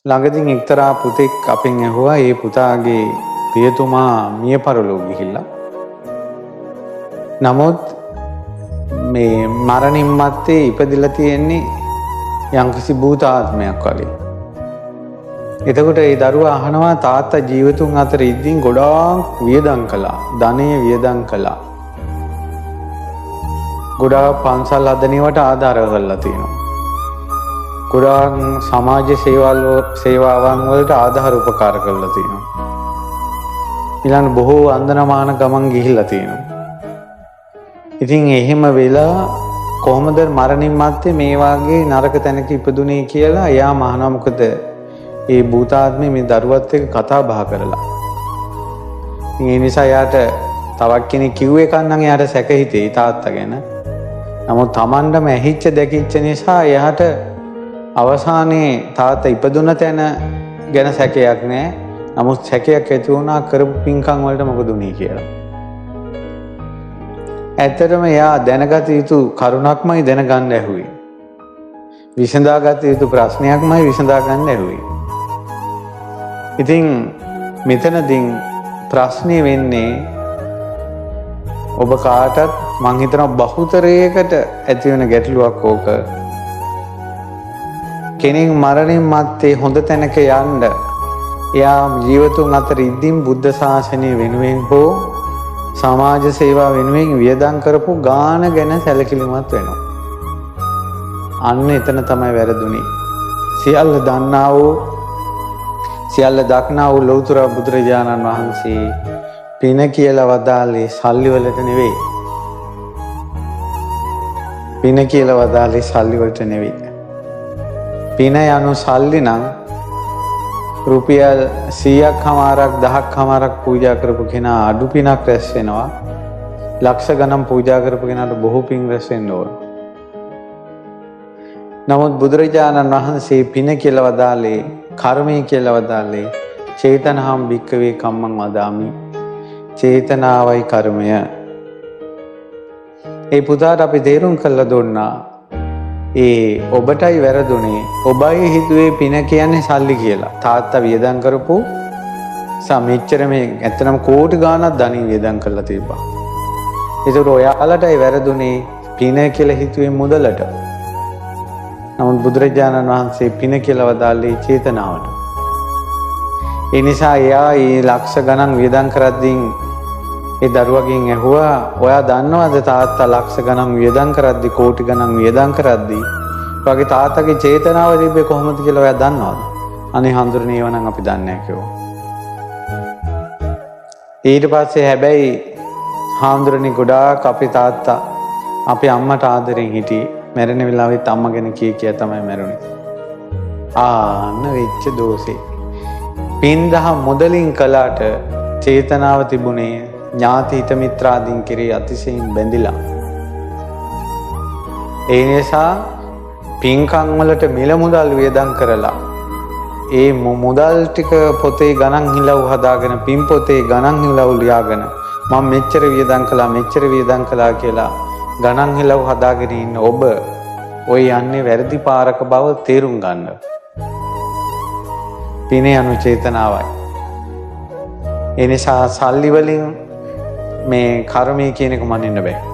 ළඟදින් එක්තරා පුතෙක් අපෙන් ඇහුවා ඒ පුතාගේ පියතුමා මිය පරලොව ගිහිල්ලා. නමුත් මේ මරණින් මත්තේ ඉපදිලා තියෙන්නේ යම්කිසි භූතාත්මයක් වගේ. එතකොට ඒ දරුවා අහනවා තාත්තා ජීවතුන් අතර ඉද්දින් ගොඩාක් වියදම් කළා, ධනය වියදම් කළා. ගොඩාක් පන්සල් හදන ඒවාට ආධාර කරලා තියෙනවා. ගොඩාක් සමාජ සේවාවන් වලට ආධාර උපකාර කරලා තියෙනවා. ඊළඟ බොහෝ අන්දනමාන ගමන් ගිහිල්ලා තියෙනවා. ඉතින් එහෙම වෙලා කොහොමද මරණින් මත්තේ මේ වාගේ නරක තැනක ඉපදුනේ කියලා එයා අහනවා. මොකද ඒ භූතාත්මේ මේ දරුවත් එක්ක කතා බහ කරලා. ඉතින් ඒ නිසා එයාට තවත් කෙනෙක් කිව්ව එකක් නම් එයාට සැක හිතේ තාත්තා ගැන. නමුත් Tamandම ඇහිච්ච දැකිච්ච නිසා එයාට අවසානයේ තාත්තා ඉපදුන තැන ගැන සැකයක් නෑ. නමුත් සැකයක් ඇති වුණා කරපු පින්කම් වලට මොකද උනේ කියලා. ඇත්තටම එයා දැනගත යුතු කරුණක්මයි දැනගන්න ඇහුවේ. විසඳාගත යුතු ප්‍රශ්නයක්මයි විසඳා ගන්න ඇහුවේ. ඉතින් මෙතනදී ප්‍රශ්නේ වෙන්නේ ඔබ කාටත් මං හිතනවා බහුතරයකට ඇති වෙන ගැටලුවක් ඕක. කෙනෙක් මරණින් මත්තේ හොඳ තැනක යන්න එයා ජීවතුන් අතර ඉද්දින් බුද්ධ ශාසනය වෙනුවෙන් හෝ සමාජ සේවා වෙනුවෙන් වියදම් කරපු ගාන ගැන සැලකිලිමත් වෙනවා. අන්න එතන තමයි වැරදුනේ. සියල්ල දන්නා වූ සියල්ල දක්නා වූ ලෞතර බුදුරජාණන් වහන්සේ පින කියලා වදාළේ සල්ලි වලට නෙවෙයි. පින කියලා වදාළේ සල්ලි වලට නෙවෙයි. පින යනු සල්ලි නම් රුපියල් 100ක් හමාරක් 10ක් හමාරක් පූජා කරපු කෙනා අඩු පිනක් රැස් වෙනවා. ලක්ෂ ගණන් පූජා කරපු කෙනාට බොහෝ පින් රැස් වෙන්න ඕන. නමුත් බුදුරජාණන් වහන්සේ පින කියලා වදාළේ, කර්මය කියලා වදාළේ චේතනහම් භික්කවේ කම්මං වදාමි. චේතනාවයි කර්මය. ඒ පුතාට අපි තේරුම් කරලා දුන්නා ඒ ඔබටයි වැරදුනේ. ඔබයි හිතුවේ පින කියන්නේ සල්ලි කියලා. තාත්තා වියදම් කරපු මෙච්චර මේ ඇත්තටම කෝටි ගාණක් ධනෙ වියදම් කරලා තිබ්බා. ඒතකොට ඔයාලටයි වැරදුනේ පින කියලා හිතුවේ මුදලට. නමුත් බුදුරජාණන් වහන්සේ පින කියලා වදාළේ චේතනාවට. ඒ නිසා එයා මේ ලක්ෂ ගණන් වියදම් කරද්දී ඒ දරුවගෙන් ඇහුවා, ඔයා දන්නවද තාත්තා ලක්ෂ ගණන් වියදම් කරද්දී කෝටි ගණන් වියදම් කරද්දී ඔයාගේ තාත්තගේ චේතනාව තිබ්බේ කොහොමද කියලා ඔයා දන්නවද? අනේ හඳුරන්නේ ඒව නම් අපි දන්නේ නැහැ කිව්වා. ඊට පස්සේ හැබැයි හාමුදුරනේ ගොඩාක් අපේ තාත්තා අපේ අම්මට ආදරෙන් හිටියේ. මැරෙන වෙලාවෙත් අම්මා ගැන කිය කිය තමයි මැරුණේ. ආන්න වෙච්ච දෝෂේ. පින් දහම් මුදලින් කළාට චේතනාව තිබුණේ ඥාති හිත මිත්‍රාදීන් කෙරෙහි අතිශයින් බැඳිලා. ඒ නිසා පින්කම් වලට මිල මුදල් වියදම් කරලා ඒ මුදල් ටික පොතේ ගණන් හිලව් හදාගෙන පින් පොතේ ගණන් හිලව් ලියාගෙන මම මෙච්චර වියදම් කළා මෙච්චර වියදම් කළා කියලා ගණන් හිලව් හදාගෙන ඉන්න ඔබ ඔය යන්නේ වැරදි පාරක බව තේරුම් ගන්න. පිනේ අනු චේතනාවයි. ඒ නිසා සල්ලි වලින් මේ කර්මය කියන එක මනින්න බෑ.